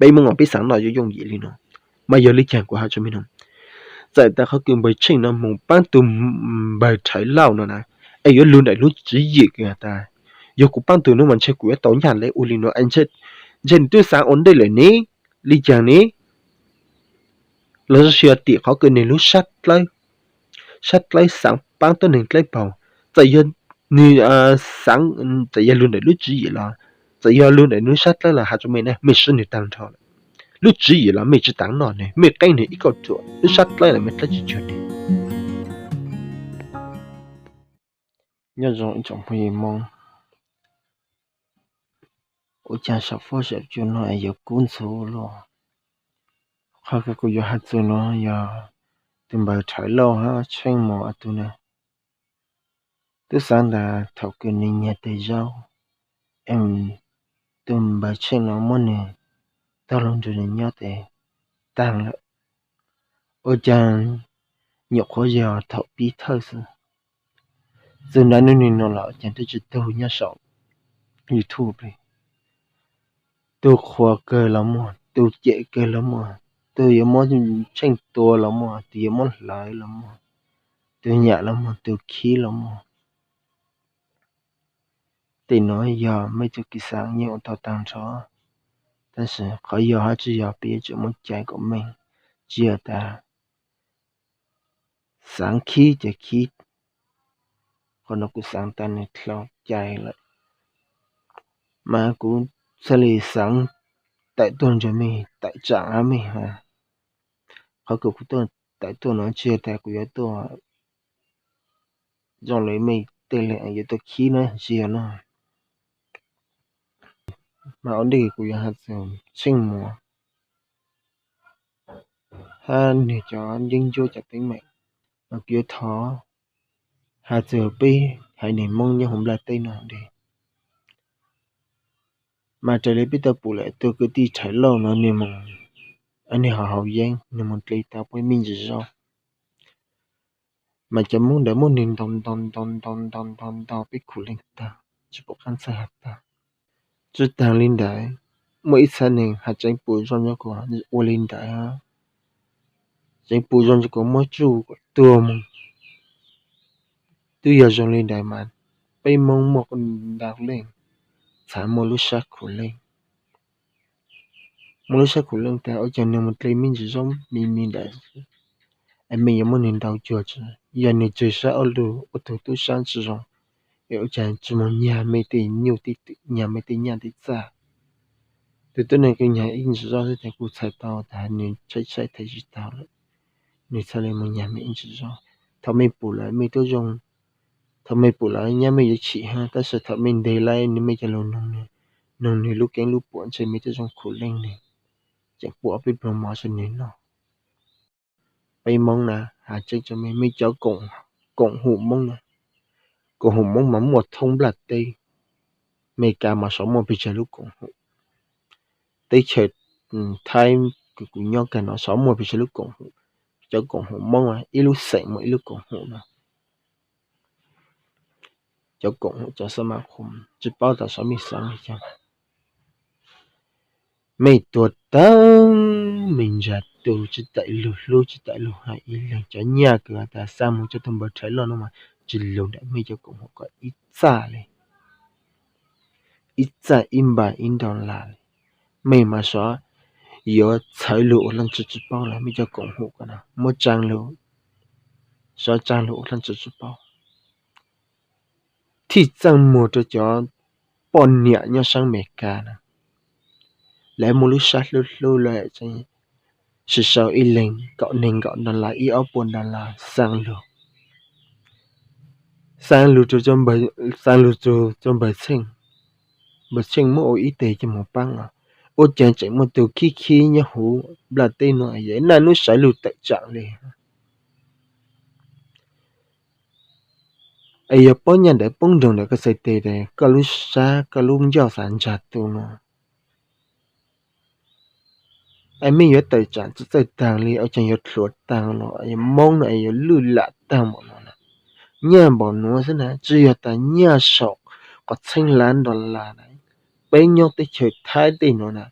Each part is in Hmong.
Ib Hmoob no peb xaav noj yooj yooj yim li no. Mas yog li caag kuv has rua mej no, txawm tas qhov kws npawg Tsheej no moog paab tug npawg Rhawv Lauj no na, es yuav lug ntawm lub tswv yim kws has tas, yog kuv paab tug nuav mas ntshe kuv yuav tau nyaj le ua li no, ntshe nwg tub xaav ua ntej lawm ne, li caag ne, los sis yog tim qhov kws nwg lub sab dlawb, sab dlawb xaav paab tuab neeg dlawb paug, txawm yog nwg xaav, txawm yog lug ntawm lub tswv yim los, txawm yog lug ntawm nwg sab dlawb los has rua mej na, mej swb nwg taag nrho lawm. Lub tswv yim los mej tsi tav noj nwg, mej qeeb nwg ib kauj ruam, lub sab dlawb los mej dlawb tsi tsuag nwg. Nyob zoo ib tsoom phooj ywg Hmoob, ua caag saum fuab saum cua no es yuav kub ntxhuv luaj. Qhov kws kuv yuav has txug no yog tug npawg Rhawv Lauj hab Tsheej Muas tug na. Tub xaav tas thaum kws nwg nyag teg zaub, tug npawg Tsheej no muab nwg taug lug nrug nwg nyob tes taag lawm. Ua caag nyuam qhuav yog thaum pib thawj xwb, txug nrad nub nwg no los ua caag twb tsi tug nyob saum YouTube li. Tug qhuas kawg los muaj, tug cem kawg los muaj, tug yuav muab Tsheej tua los muaj, tug yuav muab hlawv los muaj, tug nyam los muaj, tug khib los muaj. Tej nuav yog mej tug kws xaav yeej ua tau taag nrho, tab sis qhov yog hab tsi yog peb yuav tsum muaj cai kom meej, tsi yog tas xaav khib ces khib. Qhov nuav kuv xaav tas nwg dlhau cai lawm, mas kuv txhaj le xaav tawm tuaj nrug mej tawm tsaam hab mej has. Qhov kws kuv tawm tuaj nuav tsi yog tas kuv yuav tuaj zoo le mej tej le yuav tuaj khib na, tsi yog no. Mas ua ntej kuv yuav has txug Tsheej Muas hab nwg cov yeeb ncuab cov teeb meem, mas kuv yuav thov has txug peb haiv neeg Moob nyob huv nplaj teb no ntag. Mas raws le peb tau pum lawm tug kwv tij Rhawv Lauj no nwg moog, nwg ho haus yeeb, nwg moog dle tau puab me ntsis zaub, mas cov Moob ntawd muab nwg ntaus ntaus ntaus ntaus ntaus ntaus ntaus peb khuv leej taag, tsi pum qaab txhawj has taag. Tsi taag li ntawd, muaj ib txhia neeg has tseev pum zoo rua kuv ua li ntawd, tseev pum zoo rua kuv muab tsuj kuas tuag moog. Twb yog zoo li ntawd mas peb Moob muaj ntau leej txhad muaj lub sab khuv leej. Muaj lub sab khuv leej tas ua caag nwg moog dle me ntsis zaub me me ntawd, es mej yuav muab nwg ntaus cuag tsi, yog nwg tswg sab ua lug ua tug tub sab tsi zoo, es ua caag tsi moog nyag mej tej nyuj tej twm, nyag mej tej nyaj tej txaj. Tug tuab neeg kws nyag ib ntsis zaub xwb tas kuv txhais tau tas nwg tshaib tshaib theej tsi tau lawm, nwg txhaj le moog nyag mej ib ntsis zaub. Thaum mej pum lawm mej tuab zoo, thaum mej pum lawm nyab mej yuav chim hab, tab sis thaum mej ntes lawm nwg mej cov lug noog nwg lub keeb lub puam ntshe mej tuab zoo khuv leej nwg tseem pub ob peb pluag mov rua nwg noj. Peb Moob na, has tseeb rua mej, mej cov koom hum Moob na, koom hum Moob mas muaj thoob nplaj teb. Amelikas mas xyov muaj pes tsawg lub koom hum. Teb chaws Thaib kws kuv nyob kag no xyov muaj pes tsawg lub koom hum. Cov koom hum Moob ib lub xeem muaj ib lub koom hum no. Cov koom hum cov xab mab qhum tsi paub tas xyov mej xaav li cas. Mej tuag taag, mej ntsa tu tsi taim lug hlub tsi taim lug hais ib leeg, cov nyaj kws has tas xa moog coj tug npawg Rhawv Lauj no mas tsi lug ntawm mej cov koom hum ko ib txaj li, ib txaj ib npa ib nto las li. Mej mas xyov yuav txhawv lug ua leej twg tsi paub lawm, mej cov koom hum ko no muab tsaa lug, xyov tsaa lug ua leej twg tsi paub. Thij txaaj muag rua cov poj niam nyob saab Amelikas na, lawv muaj lub sab hlub hlub lawm, sau sau ib leeg kaum neeg nkaum dollar ib ob puas dollar xaa lug, xaa lug rua, xaa lug rua npawg Tsheej. Npawg Tsheej muab ua ib teg coj moog paab los, ua caag tseem muaj tug khib khib nyob huv nplaj teb nuav, yog naj nub sawv lug tawm tsaam li. Es yog paub nyaj ntawd poob nroog ntawm koj txhais tes tas koj lub sab koj lub ncauj xav ntsa tu no, es mej yuav tawm tsaam txawj taag li, ua caag yuav dlhuav taag los, yog Moob no es yuav lwj lam taag npaum no na. Nyaj npaum nuav xwb na, tsi yog tas nyaj saum qhov txheeb lab dollar na. Peb nyob teb chaws Thaib tej nuav na,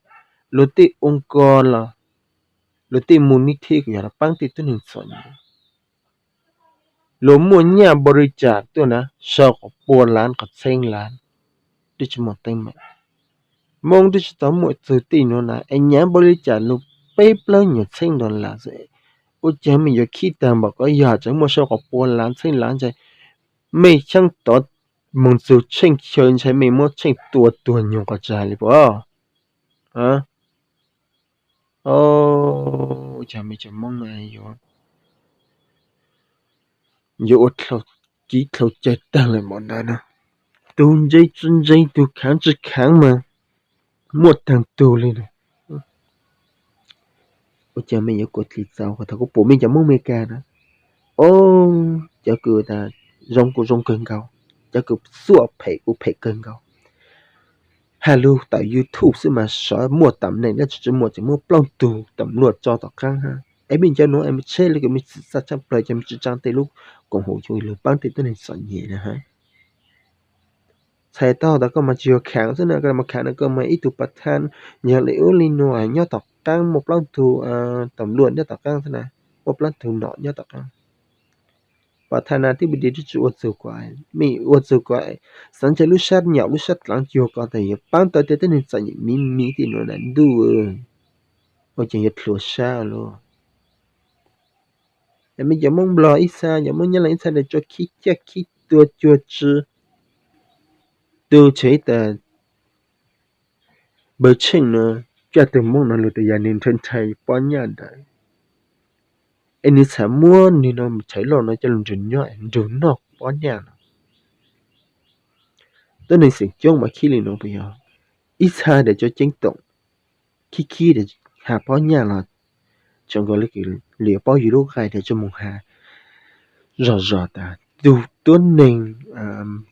luag tej ua nkoj los luag tej mus nij thib kuv yog los paab tej tub neeg txom nyem. Luag muaj nyaj npaum li cas tuaj na, sau qhov pua lav qhov txheeb lav, twb tsis muaj teeb meem. Moob twb tsis tau muaj txug tej nuav na es nyaj npaum li cas luag peb plaub nyuag txheeb dollar xwb, ua caag mej yuav khib taag npaum ko, yog tseem muaj sau qhov pua lav txheeb lav ntshai mej xyaab tov moog txug tsheej chaw ntshai mej muab tsheej tua tuag nyoog qhov tsag li puas? Ua caag mej cov Moob yuav ua kiv dlhau cawv taag lawm npaum ntawd na. Tug ntse tsi ntse, tug khaav tsi khaav mas muaj taag tug li na. Ua caag mej yuav kuas dlim txaus qhov thaum kuv pum mej cov Moob Amelikas na, o, cov kws tas zoo kuj zoo kawg nkaus, cov kws xuam phem kuj phem kawg nkaus. Has lug tawm YouTube xwb mas sawv muaj tam neeg dlaab tsi tsi muaj, tseem muaj plaub tug tam luaj tso tom qaab hab. Es mej cov nuav es mej tsheb le kws mej txawj tshaj plawg ces mej tsi tsaa tej lub koom haum cuag lug paab tej tub neeg txom nyem na hab. Txhais tau tas koj mas tsis yog khaav xwb na, koj mas khaav na koj mas ib tug pas thaj, yog li ub li nuav nyob tom qaab muaj plaub tug tam luaj nyob tom qaab xwb na, muaj plaub tug nom nyob tom qaab. Pas thaj na twb pw di twb tsi ua txug kuv, mej ua txug kuv, xaav ntshai lub sab nyom lub sab dlaav cuag ko tas yuav paab tau tej tub neeg txom nyem miv miv tej nuav na ntuj. Ua caag yuav dlhua sab lug. Mej cov Moob Nplog ib txha, cov Moob Nyab Laj ib txha, tsuas khib caj khib tua cuag tsi tu tsheej tas npawg Tsheej nuav, caj tug Moob nuav lug tas yog nwg nrhawv nrhais pob nyaj ntawd, es nwg txhad muab nwg nuav rhawv lauj nuav coj lug nrug nyob nrug noj pob nyaj no. Tub neeg xeem coob mas khib li nuav puas yog? Ib txha tas cov ceeb toom khib khib tas has pob nyaj los tseem nkaus le kws lwm paub yug lub qaij tas tsuas moog has zog zog tas tug tuab neeg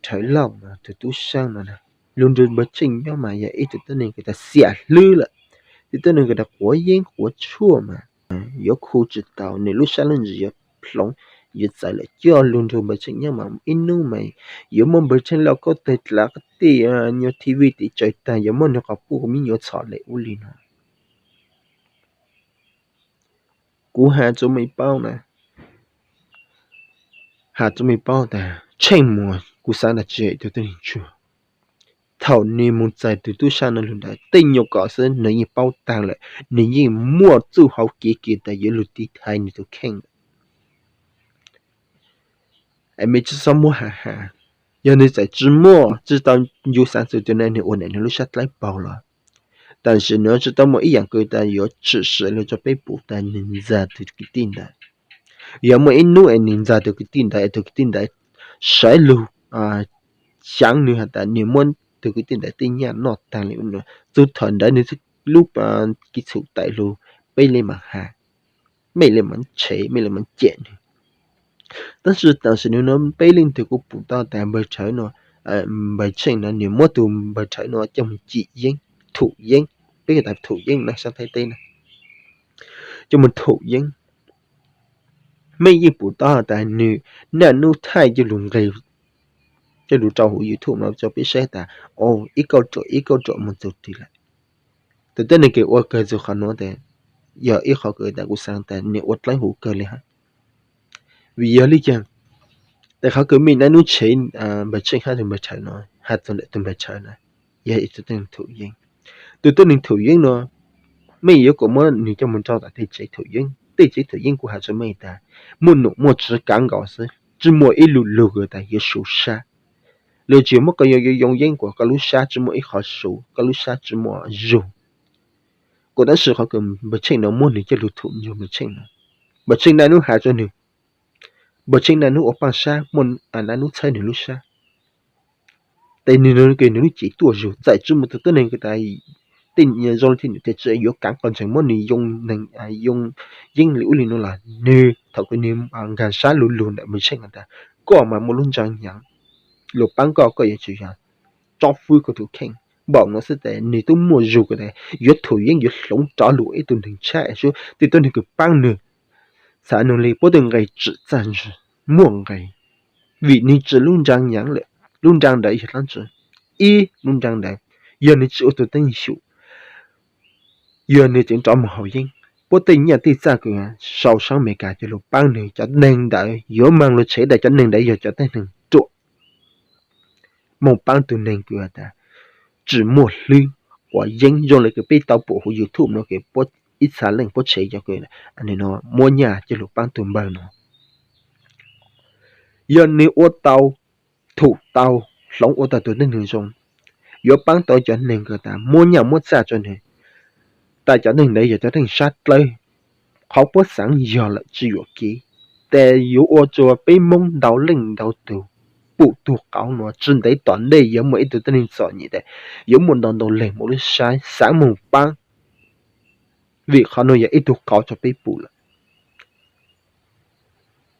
rhawv lauj, tug tub saab no, lug nrug npawg Tsheej nyob mas yog ib tug tuab neeg kws tas xiam hlwb lawm, tug tuab neeg kws tas quav yeeb quav tshuaj mas yuav khu tsi tau, nwg lub sab lub ntsws yuav hloov, yuav txawv lawm, coj lug nrug npawg Tsheej nyob mas ib nub mas yuav muab npawg Tsheej lauj kaub tawg dlav qab tij, nyuag T V tim tsawv taag, yuav muab nwg qhov puj me nyuam txhom le ub li no. Kuv has rua mej paub na, has rua mej paub tas Tsheej Muas kuv xaav tas tsi yog ib tug tuab neeg tsuag. Thaum nwg moog txais tug tub saab no lug ntawd tej nyuas kom xwb nwg yeej paub taag lawm, nwg yeej muaj txuj hauv kev kws tas yuav lug tiv thaiv nwg tug kheej lawm. Es mej tsi xob muab has has, yog nwg txawm tsi muaj tsi tau ncu xaav txug tus na nwg ua nam nwg lub sab dlaib paug los, tam sim nuav tsi tau muaj ib yaam kws tas yuav tshwm sim lug rua peb pum tas nwg ntxa tug kwv tij ntawd. Yog muaj ib nub es nwg ntxa tug kwv tij ntawd es tug kwv tij ntawd sawv lug xyaav nwg has tas nwg muab tug kwv tij ntawd tej nyaj noj taag li, txug thaum ntawd nwg lub kis txhum taim lug, peb le maam has, mej le maam tshev, mej le maam cem nwg. Tab sis tam sim nuav peb leej twg kuj pum tau tas npawg Rhawv no, npawg Tsheej no nwg muab tug npawg Rhawv no coj moog cim yeeb, thum yeeb, peb tas thum yeeb na sab Thaib teb na, coj moog thum yeeb. Mej yeej pum tau tas nwg naj nub thaij coj lug nqeg, coj lug rau huv YouTube no rua peb saib tas, o, ib kauj ruam ib kauj ruam moog txug tig lawm. Tus tuab neeg kws ua kawg txug qhov nuav tas yog ib qhov kws tas kuv xaav tas nwg ua dlaav huv kawg le hab. Vim yog le caag? Tes qhov kws mej naj nub tshev npawg Tsheej hab tug npawg Rhawv no, has txug ntawm tug npawg Rhawv na, yog ib tug tuab neeg thum yeeb. Tug tuab neeg thum yeeb no, mej yuav kom muab nwg coj moog rau tom tej tsev thum yeeb. Tej tsev thum yeeb kuv has rua mej tas muaj num muaj tswv kaav nkaus xwb, tsi muaj ib lu lug kws tas yuav su sab. Lawv tsuas muab koj yoo yoo yeeb kuas koj lub sab tsi muaj ib qho su, koj lub sab tsi muaj zug. Kuas tab sis qhov kws npawg Tsheej no muab nwg coj lug thum nrug npawg Tsheej no, npawg Tsheej naj nub has rua nwg, npawg Tsheej naj nub ua paaj sab, muaj naj nub txhawb nwg lub sab. Tes nwg nwg kws nwg lub cev tuaj zug, txawm tsi muaj tug tuab neeg kws tas tej zoo le thiaj nwg tes tsi yuav kaav qhov ntseeg muab nwg yoo neeg, yoo yeeb li ub li nuav los nwg thaum kws nwg nkaag sab lug lug ntawm npawg Tsheej tas koj mas muaj lub ntsag nyaav, luas paab koj, koj yuav tsum yog tsob fwb koj tug kheej. Npaum nuav xwb tes nwg tub muaj zug kws tas yuav thum yeeb yuav hloov rov lug ib tug neeg tshab es sub tej tuab neeg kws paab nwg. Xav nug le puab tug nqe tsim txaj ntsig, muaj nqe, vim nwg tsi lub ntsag nyaav lawm. Lub ntsag ntawd yog dlaab tsi? Ib lub ntsag ntawd yog nwg tsi ua tug teeb xyum yog nws tseem rov mus haus yeeb, puab tej nyiaj tej txaj kws sau sab Amelikas coj lug paab nws, cov neeg ntawd yuav moog lug tshev tas cov neeg ntawd yog cov tib neeg ruam. Moog paab tug neeg kws tas tsi muaj hlwb, quav yeeb zoo le kws peb tau pum huv YouTube nuav kws puab ib txha leej puab tshev cov kws muab nyiaj coj lug paab tug npawg nuav. Yog nws ua tau, thum tau, hloov ua tau tug tib neeg zoo, yuav paab tau cov neeg kws tas muab nyiaj muab txaj rua nws, tas cov neeg ntawd yog cov neeg sab dlawb. Qhov puab xaav yog lawm tsi yuam kev, tes yuav ua rua peb Moob ntau leej ntau tug pum tug qauv nuav tsi ntev tom ntej yuav muaj ib tug tib neeg txom nyem tes yuav muaj ntau ntau leeg muaj lub sab xaav moog paab, vim qhov nuav yog ib tug qauv rua peb pum lawm.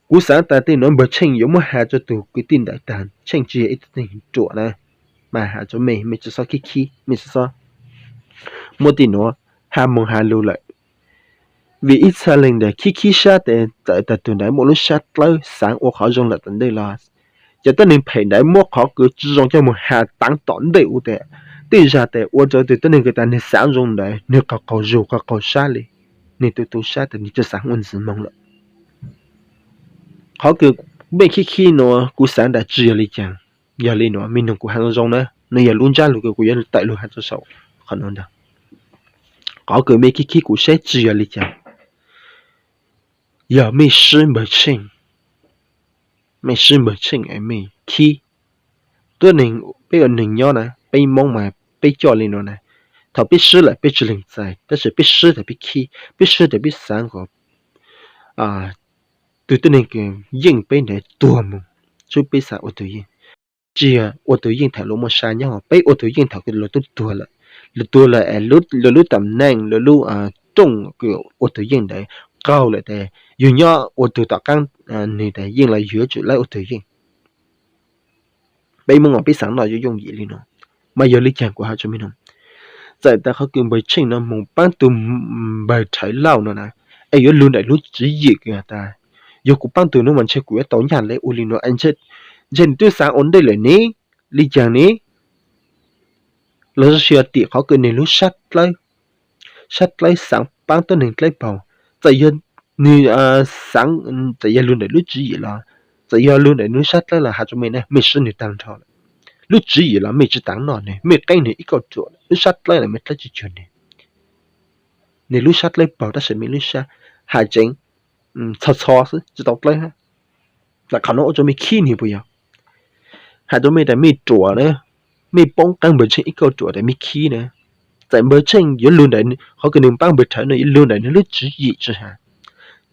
Kuv xaav tas tej nuav Npawg Tsheej yuav muab has rua tug kwv tij ntawd tas Tsheej tsi yog ib tug tib neeg ruam na, mas has rua mej, mej tsi xob khib khib, mej tsi xob muab tej nuav has moog has lug lawm. Vim ib txha leej ntawd khib khib sab tes txawm tas tug ntawd muaj lub sab dlawb xaav ua qhov zoo lawm tom ntej los cov tib neeg phem ntawd muab qhov kws tsi zoo coj moog has taav tom ntej ua tes, tej zag tes ua rua tug tib neeg kws tas nwg xaav zoo ntawd nwg qaug qaug zug qaug qaug sab le, nwg tu tu sab tas nwg tsi xaav ua ntxiv moog lawm. Qhov kws mej khib khib nuav kuv xaav tas tsi yog le caag. Yog le nuav mej noog kuv has zoo zoo na, nuav yog lub ntsab lug kws kuv yuav tawm lug has rua saum qhov nuav ntag. Qhov kws mej khib khib kuv saib tsi yog le caag. Yog mej sib Npawg Tsheej, mej sib Npawg Tsheej es mej khib. Tuab neeg, peb ua neeg nyob na, peb Moob mas peb coj le nuav na, thaum peb sib lawm peb tsi lees txais, tab sis peb sib tas peb khib, peb sib tas peb xaav kom tug tib neeg kws yeej peb ntawd tuag moog, tub peb xaav ua tug yeej. Tsi yog ua tug yeej thaum luag muaj sa nyob, peb ua tug yeej thaum kws luag tub tuag lawm. Luag tuag lawm es luag lub tam neej, luag lub rooj kws ua tug yeej ntawd qaug lawm tes yug nyob ua tug tom qaab nwg tes yeej los yug yuav tsum lawb ua tug yeej. Peb Moob mas peb xaav noj yooj yooj yim le nuav. Mas yog le caag kuv has rua mej noog, txawm tas qhov kws Npawg Tsheej nuav moog paab tug Npawg Rhawv Lauj nuav na, es yuav lug ntawm lub tswv yim kws has tas, yog kuv paab tug nuav mas ntshe kuv yuav tau nyaj le ua le nuav, ntshe nwg tub xaav ua ntej lawm ne, le caag ne? Los sis yog tim qhov kws nwg lub sab dlawb, sab dlawb xaav paab tuab neeg dlawb paug. Txawm yog nwg xaav, txawm yog lug ntawm lub tswv yim los, txawm yog lug ntawm nwg lub sab dlawb los has rua mej na, mej sib nwg taag nrho lawm. Lub tswv yim los mej tsi taag noj nwg, mej qeeb nwg ib kauj ruam, lub sab dlawb los mej dlawb tsi cuag nwg. Nwg lub sab dlawb paug tab sis mej lub sab has tseev txho txho xwb tsi tau dlawb hab. Qhov nuav ua rua mej khib nwg puas yog? Has rua mej tas mej ruam na, mej poob qeeb Npawg Tsheej ib kauj ruam tas mej khib na. Txawm Npawg Tsheej yuav lug ntawm, qhov kws nwg paab Npawg Rhawv nuav yuav lug ntawm nwg lub tswv yim tsi has,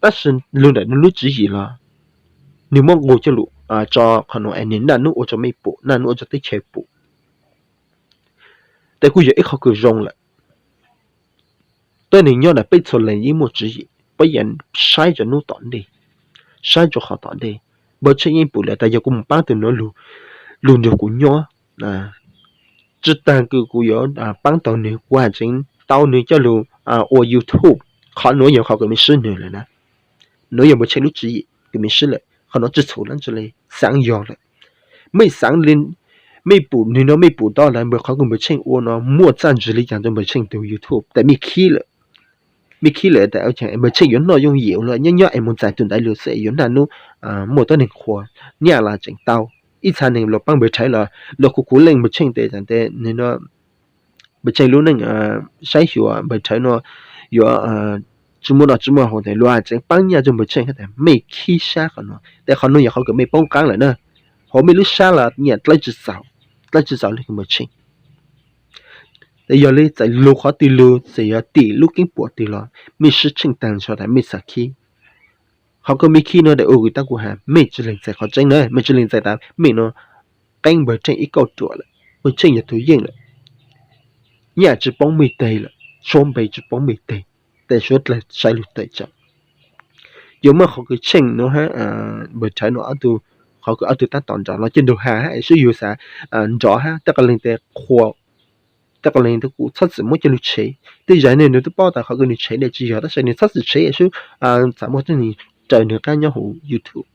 tab sis lug ntawm nwg lub tswv yim los nwg muab nqug coj lug tso qhov nuav es nwg naj nub ua rua mej pum, naj nub ua rua teb chaws pum. Tes kuj yog ib qhov kws zoo lawm. Tuab neeg nyob ntawm peb txhua leej yeej muaj tswv yim, peb yuav saib rua nub tom ntej, saib rua qhov tom ntej. Npawg Tsheej yeej pum lawm tas yog kuv mus paab tug nuav lug nrug kuv nyob, tsi taag kws kuv yuav paab tau nwg, kuv has tseev tau nwg coj lug ua YouTube. Qhov nuav yog qhov kws mej sib nwg lawm na. Nuav yog Npawg Tsheej lub tswv yim kws mej sib lawm, qhov nuav tsi txhum lawm, tsi le xaav yog lawm. Mej xaav le, mej pum nwg nuav mej pum tau lawm, npawg qhov kws Npawg Tsheej ua nuav muaj txaj ntsig le caag rua Npawg Tsheej tug YouTube tes mej khib lawm. Mej khib lawm tas Npawg Tsheej yuav noj yooj yim ua luaj, nyob nyob es mus txais tug ntawd lug xwb es yuav naj nub muaj tuab neeg qhuas, nyaj los tseem tau. Ib txha neeg luag paab Npawg Rhawv los luag khuv khuv leej Npawg Tsheej tes, tes nwg nuav Npawg Tsheej lub neej saib xyuas Npawg Rhawv nuav yuav tsi muaj noj tsi muaj haus tes luag tseem paab nyaj rua Npawg Tsheej hab tes mej khib sab qhov nuav. Tes qhov nuav yog qhov kws mej poob qaab lawm na. Hauv mej lub sab los nyaj dlawb tsi txaus, dlawb tsi txaus le kws Npawg Tsheej. Tes yog le txawm lug qhov twg lug, txawm yog tim lub keeb puam twg los mej sib tsheej taag nrho tas mej txhad khib. Qhov kws mej khib nuav tes ua kws tab kuv has mej tsi lees txais qhov tseeb na, mej tsi lees txais tas mej nuav qeeb Npawg Tsheej ib kauj ruam lawm, Npawg Tsheej yog tug yeej lawm, nyaj tsi poob mej teg lawm, suab npe tsi poob mej teg, tes suav dlawg saib lug tawm tsam. Yuav muaj qhov kws Tsheej nuav hab Npawg Rhawv nuav ob tug, qhov kws ob tug tab tom nrov los coj lug has hab es sub yug xav nrov hab tej qhov leeg tes qhuas, tej qhov leeg tes kuv txhob txwm muab coj lug tshev. Tej zag nwg, nwg tub paub tas qhov kws nwg tshev le tsi yog, tab sis nwg txhob txwm tshev es sub txawm muaj tej nwg raws nwg qaab nyob huv YouTube.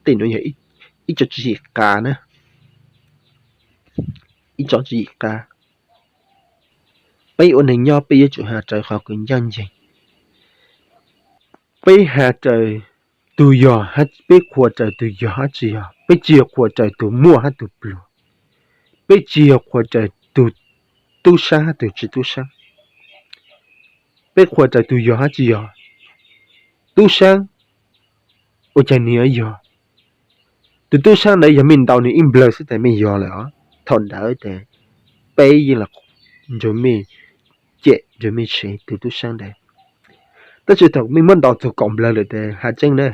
Tej nuav yog ib co tswv yim qas na, ib co tswv yim qas. Peb ua neeg nyob peb yuav tsum has raws qhov kws ncaj ncees. Peb has raws tus yog, peb qhuas raws tus yog hab tsis yog, peb tsis yog qhuas raws tus muaj hab tus pluag, peb tsis yog qhuas raws tus tub saab hab tus tsis tub saab, peb qhuas raws tus yog hab tsis yog. Tub saab ua caag nwg yuav yog? Tus tub saab ntawd yog mej ntaus nwg ib nplawg xwb tas mej yog lawm os. Thaum ntawd tas peb yeej los nrug mej cem nrug mej tshev tus tub saab ntawd. Tab sis thaum mej muab ntaus txug kaum nplawg lawm tas has tseeb na,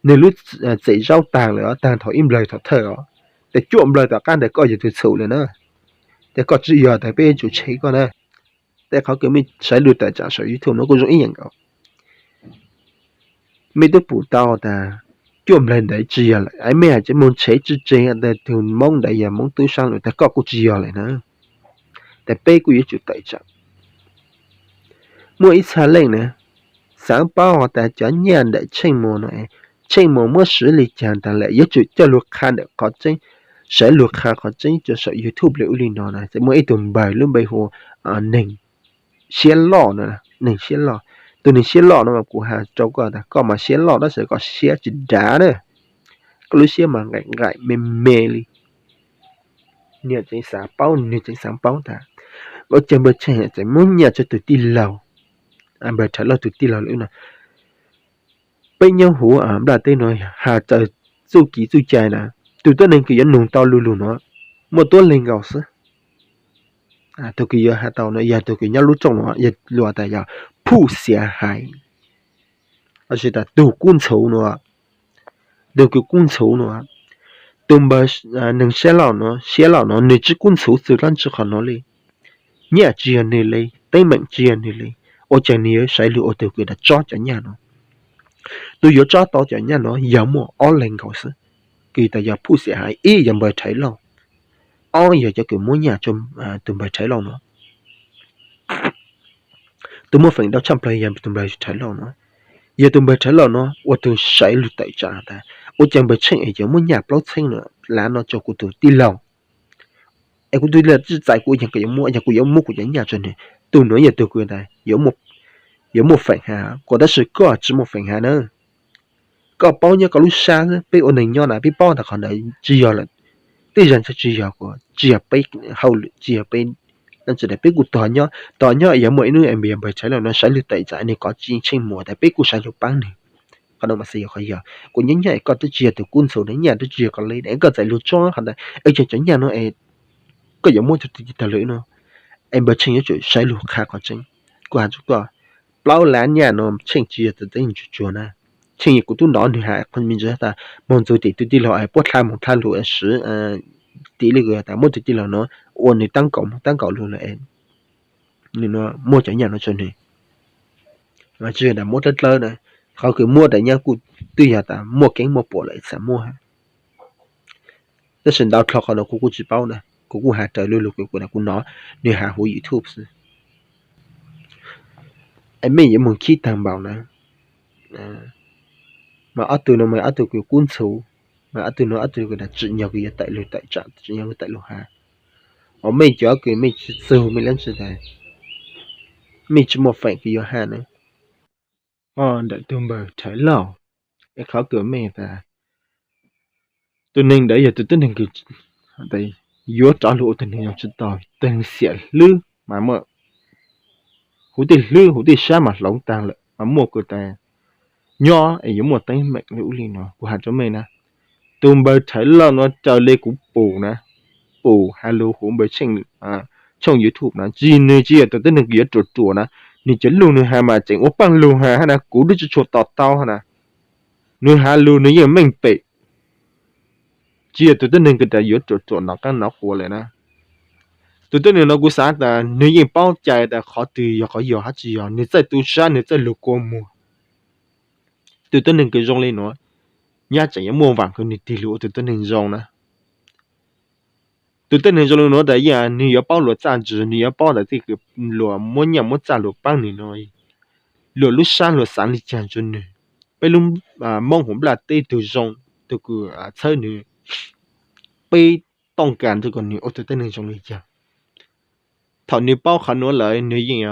nwg lub txim zaub taag lawm os, taag thaum ib nplawg thaum thawj os, tas cuaj nplawg tom qab ntawd koj yog tug txhum lawm na, tas koj tsis yog tas peb yuav tsum tshev koj na. Tej qhov kws mej saib lug tawm tsaam saum YouTube nuav kuj zoo ib yaam nkaus. Mej tub pum tau tas cuaj nplawg ntawd tsis yog lawm, mej has tseem moog tshev tsi tseg tas tug Moob ntawd yog Moob tub saab lawm tas koj kuj tsis yog lawm na. Tas peb kuj yuav tsum tawm tsaam. Muaj ib txha leej na xaav paub has tas cov nyaj ntawm Tsheej Muas no, Tsheej Muas muab swv le caag taag lawm, yuav tsum coj lug qha ntawm qhov tseeb, sawv lug qha qhov tseeb rua saum YouTube le ub le no na. Muaj ib tug npawg lub npe hu Neeg Siab Loj no, Neeg Siab Loj. Tug Neeg Siab Loj no mas kuv has rua koj tas koj mas siab loj tab sis koj siab tsis dav na, koj lub siab mas nqaim nqaim me me li. Nwg tseem xav paub, nwg tseem xav paub tas ua caag npawg Tsheej tseem muab nyaj rua tug tij laug, npawg Rhawv Lauj tug tij laug lawm no. Peb nyob huv nplaj teb no has txawm txuj kev txuj cai na, tug tuab neeg kws yuav nug tau lu lug nuav muaj tuab leeg nkaus xwb. Tug kws yuav has tau no yog tug kws nyob lub rooj nuav, yog luag tas yog phuj xiav hais, lossis tas tug kub ntxhuv nuav. Tug kws kub ntxhuv nuav, tug npawg Neeg Siab Loj nuav, Siab Loj nuav nwg tsi kub ntxhuv txug dlaab tsi qhov nuav li. Nyaj tsi yog nwg li, teeb meem tsi yog nwg li, ua caag nwg yuav saiv lug ua tug kws tas tsob cov nyaj nuav? Tug yuav tsob tau cov nyaj nuav yog muaj ob leeg nkaus xwb, kws tas yog phuj xiam hais, ib yog npawg Rhawv Lauj, ob yog cov kws muab nyaj rua tug npawg Rhawv Lauj nuav. Tug muaj feem ntau tshaj plawg yog tug npawg Rhawv Lauj nuav. Yog tug npawg Rhawv Lauj nuav ua tug saiv lug tawm tsaam tas ua caag npawg Tsheej es yuav muab nyaj plaub txheeb nuav lav no rua kuv tug tij laug, es kuv tug tij laug tsi txais kuv, yog kuv yuav muab, yog kuv yuav muab kuv cov nyaj rua nwg. Tug nuav yog tug kws tas yuav muaj feem has kuv, tab sis koj tsi muaj feem has na. Koj paub nyob koj lub sab xwb, peb ua neeg nyob na peb paub tas qhov ntawd tsi yog lawm, tej zag ntshai tsi yog kuv, tsi yog peb hauj lwm, tsi yog peb, peb kuj tog nyob, tog nyob yog muaj ib hnub npawg Rhawv Lauj no saiv lug tawm tsaam nwg kov tsi Tsheej Muas tas peb kuj saiv lug paab nwg. Qhov no mas xav yog qhov yog kuv nyob nyob es koj twb tsi yog tug kub ntxhuv na, nyaj twb tsi yog koj li, es koj txais lug tsob qhov ntawd es tseem cov nyaj nuav es koj yuav muab rua tug tij laug lawm no, es npawg Tsheej yuav tsum saiv lug qha qhov tseeb. Kuv has rua koj, plaub lab nyaj nuav Tsheej tsi yog tug teeb tsuj tsuag na. Tsheej yog kuv tub nov, nwg has qhov me ntsis tas moog txug tim tug tij laug es puab dlha moog dlha lug swv, tim li kws tas muab tug tij laug nuav ua nwg taab kaum moog taab kaum lug lawm, nwg muab cov nyaj nuav rua nwg. Tsi yog tas muab dlawb dlawb na, qhov kws muab tas nyaj kuj twb yog tas muaj keeb muaj puam lawm xam muaj. Tab sis ntau dlhau qhov nuav kuv kuj tsi paub na, kuv kuj has raws lu lug kws kuv, kuv nov nwg has huv YouTube xwb. Es mej yuav moog khib taag npaum na, mas ob tug nuav mas ob tug kws kub ntxhuv, mas ob tug nuav ob tug kws tas tsim nyog kws yuav tawm lug tawm tsaam, tsim nyog kws tawm lug has. As mej cov kws mej tsi txug mej lab tsi tas, mej tsi muaj feem kws yuav has na. Ntawm tug npawg Rhawv Lauj, es qhov kws mej tas tug neeg ntawd yog tug tuab neeg kws yuav rov lug ua tug neeg zoo tsi tau, tug neeg xiam hlwb mas muaj, huv tij hlwb huv tij sab mas hloov taag lawm mas muaj kws tas nyob es yuav muaj teeb meem li ub li no. Kuv has rua mej na, tug npawg Rhawv Lauj nuav raws li kuv pum na, pum has lug huv npawg Tsheej tshooj YouTube na, tsi, nwg tsi yog tug tuab neeg kws yuav ruam ruam na. Nwg cov lug nwg has mas tseem ua paaj lug has hab na, kuv twb tsi tshua to taub hab na. Nwg has lug nwg yeej meej pem, tsi yog tug tuab neeg kws tas yuav ruam ruam nov qaab nov quas lawm na. Tug tuab neeg nuav kuv xaav tas nwg yeej paub cai tas qhov twg yog qhov yog hab tsi yog, nwg txawj tu sab, nwg txawj lug kua muag. Tug tuab neeg kws zoo li nuav, nyab tseem yuav muaj vaam kws nwg tig lug ua tug tuab neeg zoo na. Tug tuab neeg zoo li nuav tas yeej nwg yuav paub luag txaj ntsws, nwg yuav paub tas tej kws luag muab nyaj muab txaj luag paab nwg no, luag lub sab luag xaav li caag rua nwg. Peb lub Moob huv nplaj teb tug zoo, tug kws txhawb nwg, peb tooj kas tug kom nwg ua tug tuab neeg zoo li caag. Thaum nws paub qhov nuav lawm nws yeej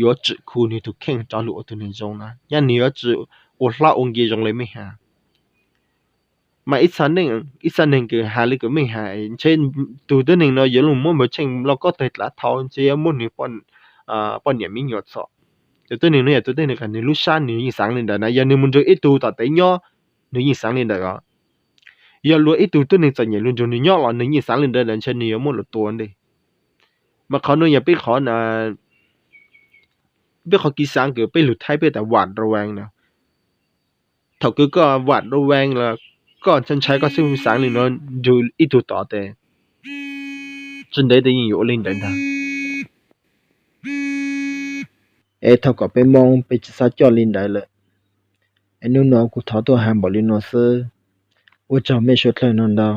yuav tsim khu nws tus kheej rov lug ua tus neeg zoo na, nyob nws yuav tsis ua hlob ua nki zoo le mej has. Mas ib txha neeg kws has le kws mej has ntshe tus tuab neeg no yuav lug muab npawg Tsheej loj kob tawg dlav thau, ntshe yuav muab nws poj niam me nyuam txhom. Tus tuab neeg no yog tus tuab neeg nws lub sab nws yeej xaav le ntawd na, yog nws mus nrug ib tug tom tev nyob nws yeej xaav le ntawd os. Yog luag ib tug tuab neeg txom nyem lug nrug nws nyob los nws yeej xaav le ntawd, ntshe nws yuav muab luag tua ntej. Mas qhov nuav yog peb qhov, peb qhov kev xaav kws peb lug thaij peb tas vam rau vees na. Thaum kws koj vam rau vees los koj ntshai ntshai koj xub xaav le nuav nrug ib tug tom tes, tsi ntev tes yeej yuav ua le ntawd ntag. Es thov kom peb Moob peb tsi xob coj le ntawd lawm. Es nub nuav kuv thov tuaj has npaum le nuav xwb. Ua tsaug mej suav dlawg nug ntau.